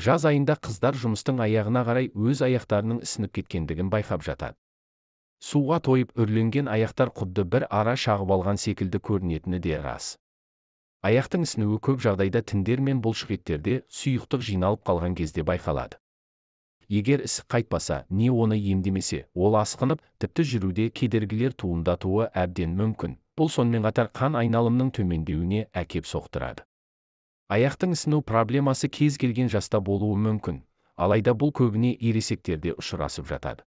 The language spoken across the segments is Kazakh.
Жаз айында қыздар жұмыстың аяғына қарай өз аяқтарының ісініп кеткендігін байқап жатады. Суға тойып үрленген аяқтар құдды бір ара шағып алған секілді көрінетіні де рас. Аяқтың ісінуі көп жағдайда тіндер мен бұлшықеттерде сұйықтық жиналып қалған кезде байқалады. Егер ісік қайтпаса, не оны емдемесе, ол асқынып, тіпті жүруде кедергілер туындатуы әбден мүмкін. Бұл сонымен қатар қан айналымының төмендеуіне әкеп соқтырады. Аяқтың ісіну проблемасы кез келген жаста болуы мүмкін, алайда бұл көбіне ересектерде ұшырасып жатады.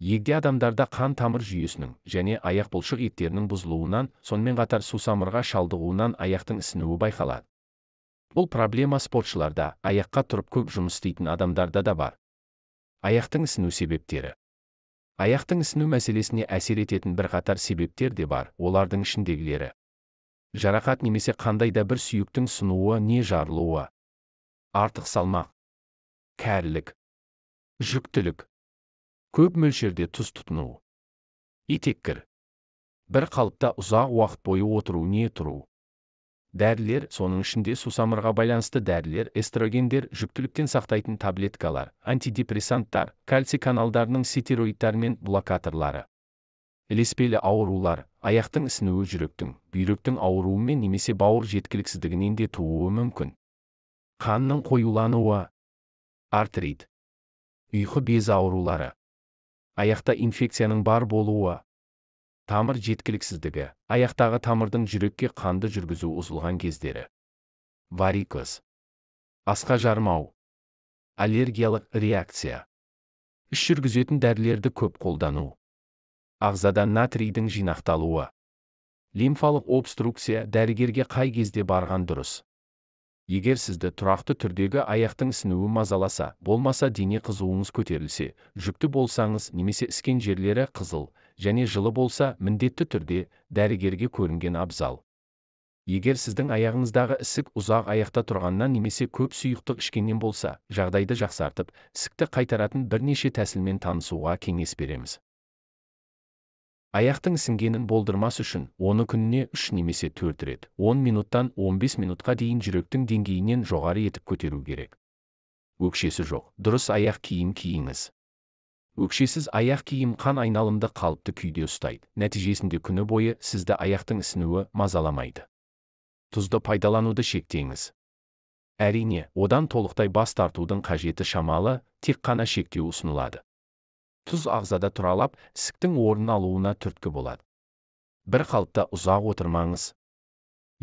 Егде адамдарда қан тамыр жүйесінің және аяқ бұлшық еттерінің бұзылуынан, сонымен қатар сусамырға шалдығуынан аяқтың ісінуі байқалады. Бұл проблема спортшыларда, аяққа тұрып көп жұмыс істейтін адамдарда да бар. Аяқтың ісіну себептері. Аяқтың ісіну мәселесіне әсер ететін бірқатар себептер де бар, олардың ішіндегілері: жарақат немесе қандай да бір сүйектің сынуы не жарылуы, артық салмақ, кәрілік, жүктілік, көп мөлшерде тұз тұтыну, етеккір, бір қалыпта ұзақ уақыт бойы отыру не тұру, дәрілер, соның ішінде сусамырға байланысты дәрілер, эстрогендер, жүктіліктен сақтайтын таблеткалар, антидепрессанттар, кальций каналдарының стероидтар мен блокаторлары. Ілеспелі аурулар. Аяқтың ісінуі жүректің, бүйректің ауруымен немесе бауыр жеткіліксіздігінен де тууы мүмкін. Қанның қоюлануы, артрит, ұйқы безі аурулары, аяқта инфекцияның бар болуы, тамыр жеткіліксіздігі, аяқтағы тамырдың жүрекке қанды жүргізу бұзылған кездері, варикоз, асқа жармау, аллергиялық реакция, іш жүргізетін дәрілерді көп қолдану, ағзада натрийдің жинақталуы, лимфалық обструкция. Дәрігерге қай кезде барған дұрыс? Егер сізді тұрақты түрдегі аяқтың ісінуі мазаласа, болмаса дене қызуыңыз көтерілсе, жүкті болсаңыз немесе іскен жерлері қызыл және жылы болса, міндетті түрде дәрігерге көрінген абзал. Егер сіздің аяғыңыздағы ісік ұзақ аяқта тұрғаннан немесе көп сұйықтық ішкеннен болса, жағдайды жақсартып, ісікті қайтаратын бірнеше тәсілмен танысуға кеңес береміз. Аяқтың ісінгенін болдырмас үшін оны күніне 3 немесе 4 рет 10 минуттан 15 минутқа дейін жүректің деңгейінен жоғары етіп көтеру керек. Өкшесі жоқ, дұрыс аяқ киім киіңіз. Өкшесіз аяқ киім қан айналымды қалыпты күйде ұстайды. Нәтижесінде күні бойы сізді аяқтың ісінуі мазаламайды. Тұзды пайдалануды шектеңіз. Әрине, одан толықтай бас тартудың қажеті шамалы, тек қана шектеу ұсынылады. Тұз ағзада тұралап, ісіктің орнын алуына түрткі болады. Бір қалыпта ұзақ отырмаңыз.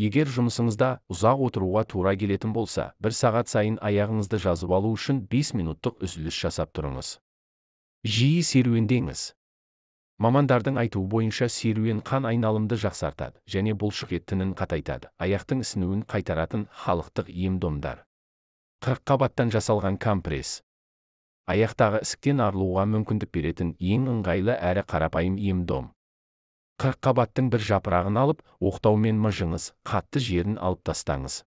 Егер жұмысыңызда ұзақ отыруға тура келетін болса, бір сағат сайын аяғыңызды жазып алу үшін 5 минуттық үзіліс жасап тұрыңыз. Жиі серуендеңіз. Мамандардың айтуы бойынша, серуен қан айналымды жақсартады және бұлшық ет тінін қатайтады. Аяқтың ісінуін қайтаратын халықтық ем-домдар. Қырыққабаттан жасалған компресс. Аяқтағы ісіктен арылуға мүмкіндік беретін ең ыңғайлы әрі қарапайым ем-дом. Қырыққабаттың бір жапырағын алып, оқтаумен мыжыңыз, қатты жерін алып тастаңыз.